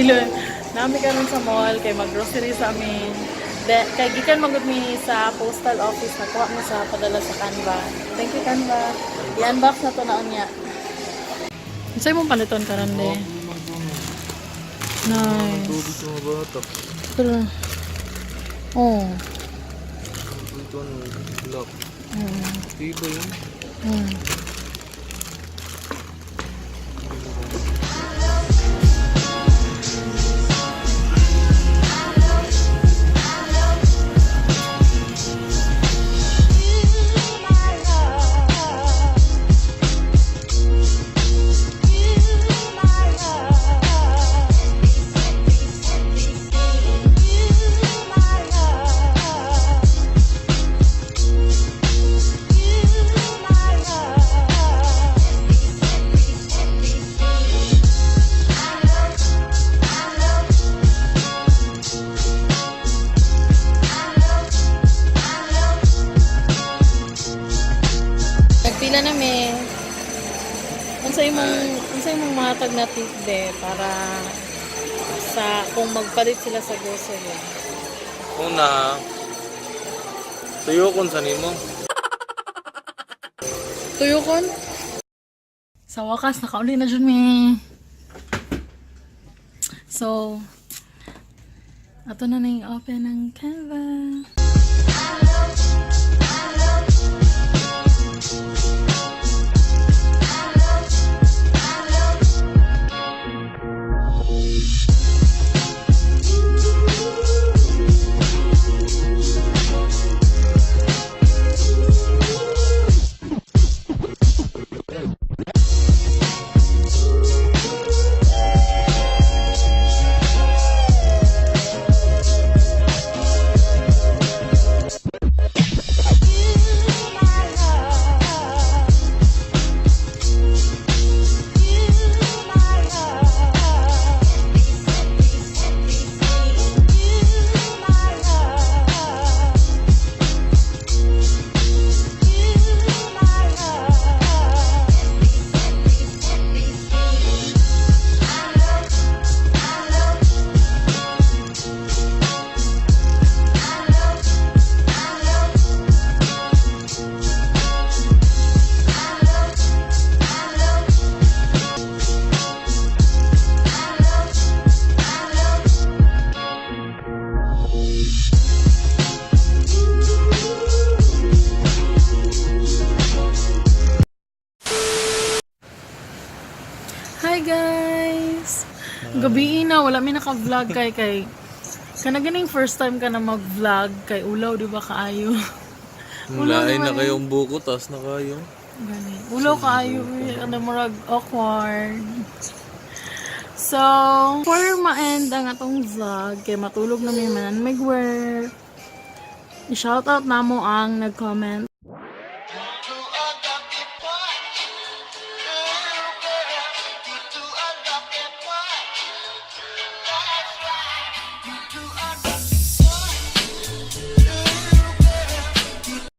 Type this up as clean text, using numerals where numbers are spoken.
Hello. Naa mi karon sa mall kay mag-grocery sa amin. De, kay gikan magud mi sa postal office, nakuha mo sa padala sa Canva. Thank you, Canva. I-unbox na to na unya. Unsay mong paliton karon de? Nice. Tubig sa mga bata. Pero, oh. Ito ano, black. Tiba yun. Nagpila na mi. Unsay imong matag na tip de para sa kung magpalit sila sa grocery? Una, tuyokon sa nimo. Tuyokon? Sa wakas, nakauli na dyan mi. So, ato na na yung open ng Canva. Hi guys! Gabi na, wala mi naka-vlog kay kana ganing first time ka na mag-vlog kay ulaw, di ba kaayo? Ulaw Lain na naman eh. kayong buko, tas na kayo. Gani. Ulaw kaayo eh. Ano, murag awkward. So, for ma-end ang atong vlog, kay matulog na mi man mag-work. I-shoutout na mo ang nag-comment.